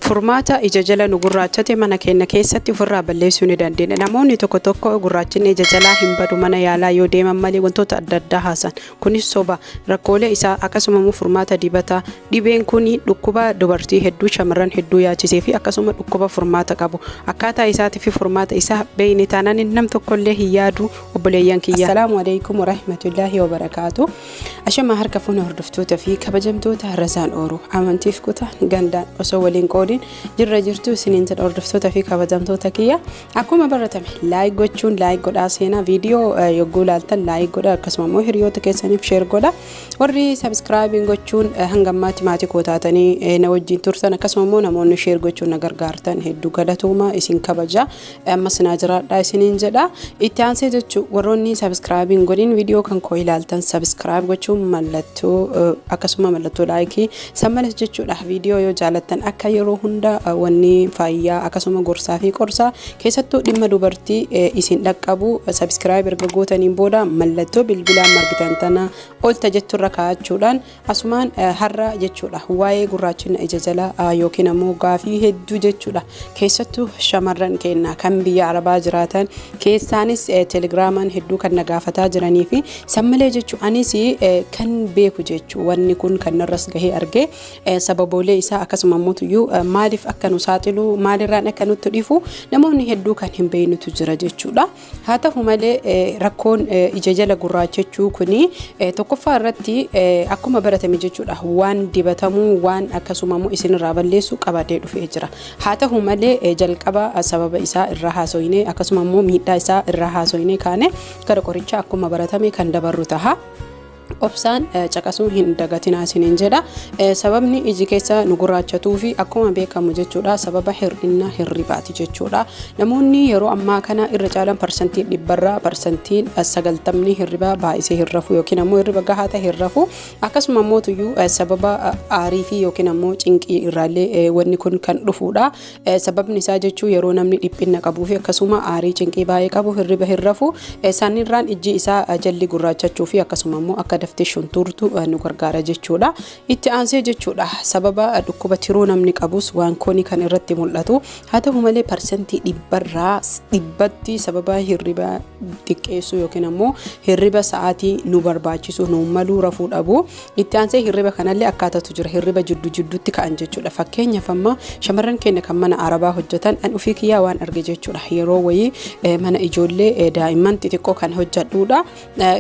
Furmaata ija jala nu gurraachate mana keenya keessatti ofirraa balleessuu ni dandeenya. Namoonni tokko tokko gurraachinni ija jalaa hin badu mana yaalaa yoo deeman malee wantoota adda addaa haasan. Kunis soba. Rakkoolee isaa akkasuma immoo furmaata dibataa. Dhibeen kun dhukkuba dubartii hedduu shamarran hedduu yaachisee fi akkasuma dhukkuba furmaata qabu. Akkaataa isaatii fi furmaata isaa beeyne taanaan nam tokkollee hin yaadu obboleeyyan kiyya. Assalaamu alaikum warahmatullaahi wabarakaatu. Ashamaa harka fuune hordoftoota fi kabajamtoota Razaan Ooruu amantiif kutaan gandaan osoo waliin qoodiin jirra jirtu isiniin jedha hordoftoota fi kabajamtoota kiyya. Akkuma baratame like gochuun like godhaa seenaa viidiyoo yogguu ilaaltan like godha akkasuma immoo hiriyoota keessaniif share godha. Warri subscribe gochuun hanga ammaatti maatii koo taatanii na wajjin turtan akkasuma immoo namoonni share gochuun na gargaartan hedduu galatooma isin kabaja. Ammas naa jiraadhaa isiniin jedha. Itti aansee jechuun warroonni subscribe hin godhin viidiyoo kan koo ilaaltan subscribe gochuun mallattoo akkasuma mallattoo laayikii san malees jechuudha. Viidiyoo yoo jaalattan akka yeroo hunda wanni fayyaa akkasuma gorsaa fi qorsaa keessattuu dhimma dubartii isin dhaqqabu subscribe erga gootaniin booda mallattoo bilbilaa margitan tana olta jetturra kaa'achuudhaan Asumaan har'a jechuudha waa'ee gurraachina ija jalaa yookiin ammoo gaafii hedduu jechuudha keessattuu shamarran keenya kan biyya arabaa jiraatan keessaanis telegiraamaan hedduu kan na gaafataa jiranii fi san malee jechuu anis kan beeku jechuu wanni kun kan narras gahee argee sababoolee isaa akkasuma ammoo tuyyuu maaliif akka nu saaxilu maalirraan akka nutti dhifu namoonni hedduu kan hin beeknutu jira jechuudha. Haa ta'u malee rakkoon ija jala gurraachachuu kuni tokkoffaa irratti akkuma baratame jechuudha waan dibatamuu waan akkasuma immoo isinirraa balleessu qabatee dhufee jira. Haa ta'u malee jalqaba sababa isaa irraa haasoyne akkasuma immoo miidhaa isaa irraa haasoyne kaane gara qorichaa akkuma baratame kan dabarru taha. Obsaan caqasuu hin dagatinaa isiniin jedha. Sababni iji keessa nu gurraachatuu fi akkuma beekamu jechuudha sababa hir'ina hirribaati jechuudha. Namoonni yeroo ammaa kana irra caalaan parsantii dhibbarraa parsantiin sagaltamni hirriba baay'isee hin rafu yookiin ammoo hirriba gahaa ta'e hin rafu. Akkasuma ammoo tuyyuu sababa aarii fi yookiin ammoo cinqii irraallee wanni kun kan dhufuudha. Sababni isaa jechuu yeroo namni dhiphinna qabuu fi akkasuma aarii cinqii baay'ee qabu hirriba hin rafu. Isaanirraan ijji isaa jalli gurraachachuu fi akkasuma immoo akka daftee shuntuurtu nu gargaara jechuudha. Itti aansee jechuudha sababa dhukkuba tiruu namni qabus waan kuni kan irratti mul'atu. Haa ta'u malee parsantii dhibbarraa dhibbatti sababa hirriba xiqqeessuu yookiin ammoo hirriba sa'aatii nu barbaachisu nu maluu rafuu dhabu. Itti aansee hirriba kanallee akkaatatu jira. Hirriba jiddu jidduutti ka'an jechuudha. Fakkeenyaaf amma shamarran keenya kan mana arabaa hojjetan an ofii kiyyaa waan arge jechuudha. Yeroo wayii mana ijoollee daa'imman xixiqqoo kan hojjedhuudha.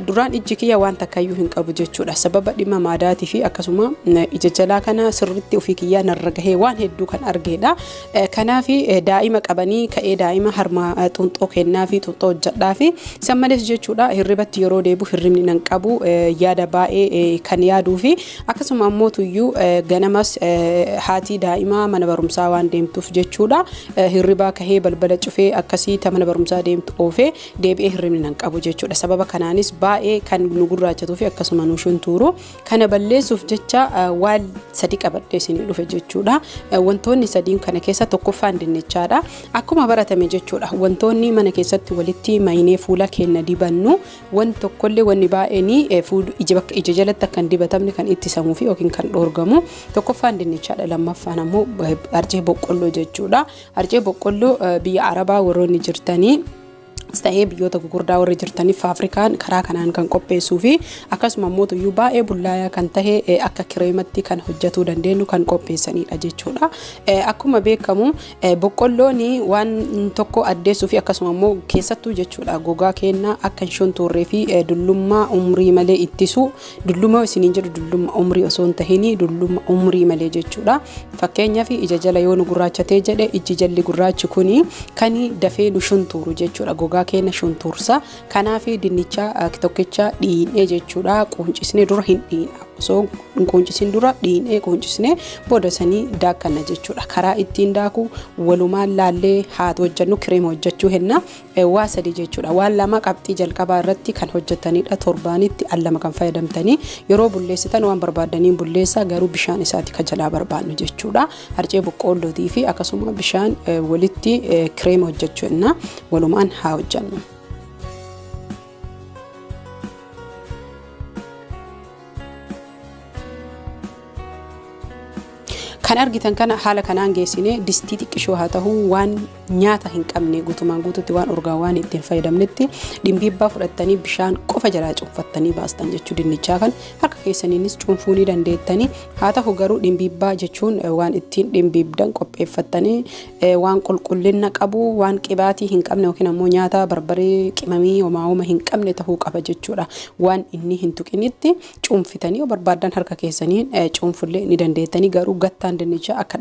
Duraan ijji kiyya waan takkayyuu hin qabu jechuudha. Sababa dhimma maadaatii fi akkasuma ija jalaa kana sirriitti ofii kiyyaa narra gahee waan hedduu kan argeedha. Kanaaf daa'ima qabanii ka'ee daa'ima harma xunxoo kennaa fi xunxoo hojjedhaa fi san malees jechuudha hirribatti yeroo deebu hirribni nan qabu yaada baay'ee kan yaaduu fi akkasuma ammoo tuyyuu ganamas haati daa'imaa mana barumsaa waan deemtuuf jechuudha hirribaa kahee balbala cufee akkasii ta mana barumsaa deemtu oofee deebi'ee hirribni nan qabu jechuudha. Sababa kanaanis baay'ee kan nu gurraachatuu fi akkasuma nu shuntuuru Kana balleessuuf jecha waan sadi qabadhee isinii dhufe jechuudha. Wantoonni sadiin kana keessa tokkoffaan dinnichaadha. Akkuma baratame jechuudha. Wantoonni mana keessatti walitti maynee fuula keenya dibannu wanti tokkollee wanni baay'een ija bakka ija jalatti akka hin dibatamne kan ittisamuu fi yookiin kan dhoorgamu tokkoffaan dinnichaadha. Lammaffaan ammoo harcee boqqolloo jechuudha. Harcee boqqolloo biyya Arabaa warroonni jirtanii ta'ee biyyoota gugurdaa warri jirtaniif faafrikaan karaa kanaan kan qopheessuu fi akkasuma immoo tuyyuu baay'ee bullaayaa kan tahe akka kireematti kan hojjetuu dandeenyu kan qopheessanidha jechuudha. Akkuma beekamu boqqolloon waan tokko addeessuu fi akkasuma immoo keessattuu jechuudha gogaa keenya akka hin shuntuurree fi dullummaa umrii malee ittisu dulluma isiniin jedhu dullumma umrii osoo hin tahin dullumma umrii malee jechuudha. Fakkeenyaaf ija jala yoo nu gurraachatee jedhe ijji jalli gurraachi kuni kan dafee nu shuntuuru jechuudha. Gogaa keenya shuntuursa. Kanaaf dinnicha tokkicha dhiinee jechuudha. Quuncisnee dura hin dhiina. Osoo hin quuncisin dura dhiinee quuncisnee booda sanii daakkanna jechuudha. Karaa ittiin daaku walumaan laallee haa hojjennu kireema hojjechuu henna. Waa sadi jechuudha. Waan lama qabxii jalqabaa irratti kan hojjetanidha. Torbaanitti al lama kan fayyadamtanii yeroo bulleessitan waan barbaaddaniin bulleessaa garuu bishaan isaati ka jalaa barbaannu jechuudha. Harcee boqqoollootii fi akkasuma bishaan walitti kireema hojjechuu jenna. Walumaan haa hojjennu. Kan argitan kana haala kanaan geessinee distii xiqqishoo haa ta'u, waan nyaata hin qabne, guutumaan guututti waan urgaa waan ittiin fayyadamnetti dhimbiibbaa fudhattanii bishaan qofa jalaa cuunfattanii baastan jechuu. Dinnichaa kan harka keessaniinis cuunfuu ni dandeettanii, haa ta'u garuu dhimbiibbaa jechuun waan ittiin dhimbiibdan qopheeffattanii, waan qulqullina qabu, waan qibaatii hin qabne yookiin ammoo nyaata barbaree qimamii homaa hin qabne ta'uu qaba jechuudha. Waan inni hin tuqinitti cuunfitanii, yoo barbaaddan harka keessaniin cuunfullee ni dandeettanii, garuu gattaan dinnichaa akka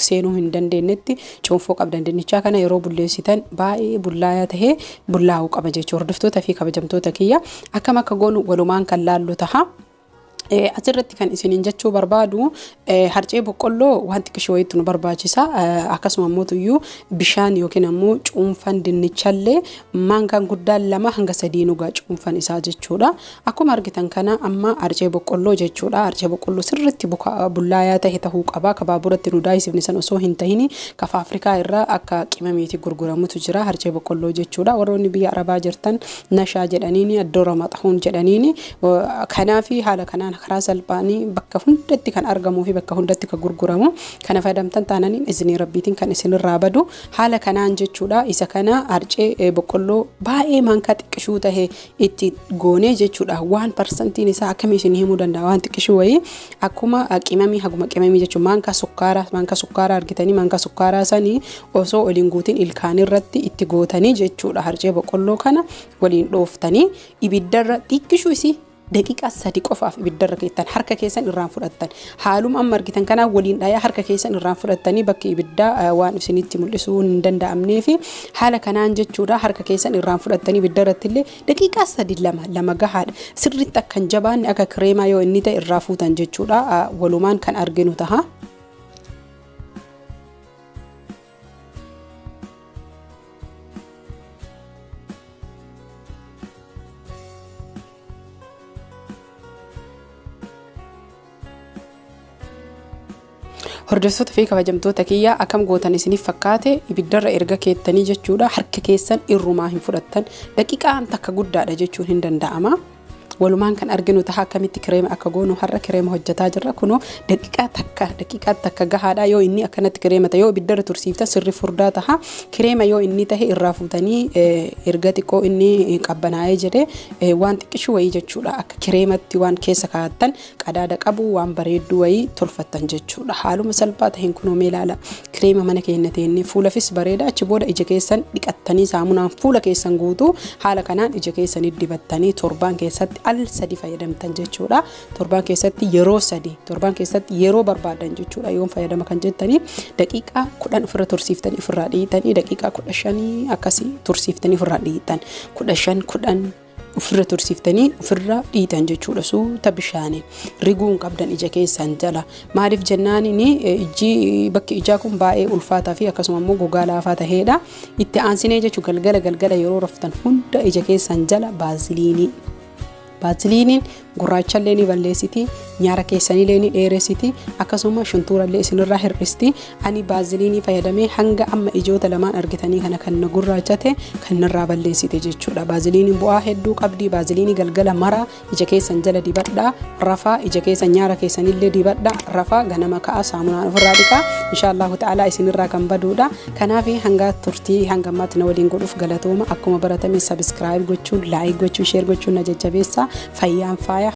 seenuu hin dandeenyetti cuunfuu qabdan. Dinnichaa kana yeroo bulleessitan baay'ee bullaayaa tahee bullaa'uu qaba jechuudha. Hordoftoota fi kabajamtoota kiyya, akkam akka goonu walumaan kan laallu taha. Asirratti kan isiniin jechuu barbaadu, harcee boqqolloo waan xiqqishoo wayiitu nu barbaachisa. Akkasuma immoo tuyyuu bishaan yookiin ammoo cuunfan dinnichallee maankaan guddaan 2 hanga 3 nugaa cuunfan isaa jechuudha. Akkuma argitan kana amma harcee boqqolloo jechuudha. Harcee boqqolloo sirriitti bullaayaa ta'e ta'uu qaba. Ka baaburatti nu daayisifne san osoo hin tahin, ka Afrikaa irraa akka qimamiitti gurguramutu jira harcee boqqolloo jechuudha. Warroonni biyya Arabaa jirtan nashaa jedhaniini, addoora maxahuun jedhaniini. Kanaafi haala kanaan karaa salphaanii bakka hundatti kan argamuu fi bakka hundatti kan gurguramu kana fayyadamtan taananiin isinii rabbiitiin kan isinirraa badu haala kanaan jechuudha. Isa kana harcee boqqolloo baay'ee maankaa xiqqishuu tahe itti goonee jechuudha. Waan parsantiin isaa akkamii isin himuu danda'a, waan xiqqishuu wayii akkuma qimamii, haguma qimamii jechuun maankaa sukkaaraa argitanii, maankaa sukkaaraa sanii osoo oliin guutiin ilkaan irratti itti gootanii jechuudha. Harcee boqqolloo kana waliin dhooftanii ibiddarra xiqqishuu isii daqiiqaa 3 qofaaf ibiddarra keettan, harka keessan irraan fudhattan. Haaluma amma argitan kanaa waliin dhayaa harka keessan irraan fudhattanii, bakki ibiddaa waan isinitti mul'isuu hin danda'amnee fi haala kanaan jechuudha. Harka keessan irraan fudhattanii ibiddarratti illee daqiiqaa 3, 2, 2 gahaadha. Sirriitti akka hin jabaanne, akka kireemaa yoo inni ta'e irraa fuutan jechuudha. Walumaan kan arginu taha. Hordoftoota fi kabajamtoota kiyya, akkam gootan isiniif fakkaate? Ibiddarra erga keettanii jechuudha, harka keessan irrumaa hin fudhattan. Daqiiqaan takka guddaadha jechuun hin danda'ama. Walumaan kan arginu taha akkamitti kireema akka goonu. Har'a kireema hojjetaa jirra. Kunoo daqiiqaa 1, daqiiqaa 1 gahaadha. Yoo inni akkanatti kireema ta'e, yoo ibiddarra tursiifta sirri furdaa taha. Kireema yoo inni tahe irraa fuutanii, erga xiqqoo inni qabbanaa'ee jedhe, waan xiqqishuu wayii jechuudha, akka kireematti waan keessa kaa'attan qadaada qabu, waan bareedduu wayii tolfattan jechuudha. Haaluma salphaa taheen kunoo mee ilaala, kireema mana keenya teennee fuulafis bareeda. Achi booda ija keessan dhiqattanii saamunaan fuula keessan guutuu haala kanaan ija keessanii dibattanii torbaan keessatti al sadi fayyadamtan jechuudha. Torbaan keessatti yeroo sadi, torbaan keessatti yeroo barbaadan jechuudha. Yoon fayyadama kan jettanii daqiiqaa 10 ofirra tursiiftanii ofirraa dhiitanii, daqiiqaa 15 akkasii tursiiftanii ofirraa dhiitan, 15, 10 ofirra tursiiftanii ofirra dhiitan jechuudha. Suuta bishaanii riguu hin qabdan ija keessan jala. Maaliif jennaan, ijji, bakki ijaa kun baay'ee ulfaataa fi akkasuma immoo gogaa laafaa taheedha. Itti aansinee jechuun galgala galgala yeroo raftan hunda ija keessan jala baaziliinii. Baaziliiniin gurraachallee ni balleessiti, nyaara keessanillee ni dheeressiti, akkasuma shuntuurallee isinirraa hir'isti. Ani baaziliinii fayyadamee hanga amma ijoota lamaan argitanii kana kan na gurraachate kan narraa balleessite jechuudha. Baaziliiniin bu'aa hedduu qabdi. Baaziliinii galgala mara ija keessan jala dibadhaa, rafaa, ija keessan nyaara keessanillee dibadhaa, rafaa, ganama ka'a saamunaan ofirraa dhiqaa. Inshaallahu ta'ala isinirraa kan baduudha. Kanaaf hanga turtii hanga ammaatti na waliin godhuuf galatooma. Akkuma baratame subscribe gochuun, like gochuun, share gochuun na jajjabeessa. Fayyaan faaya.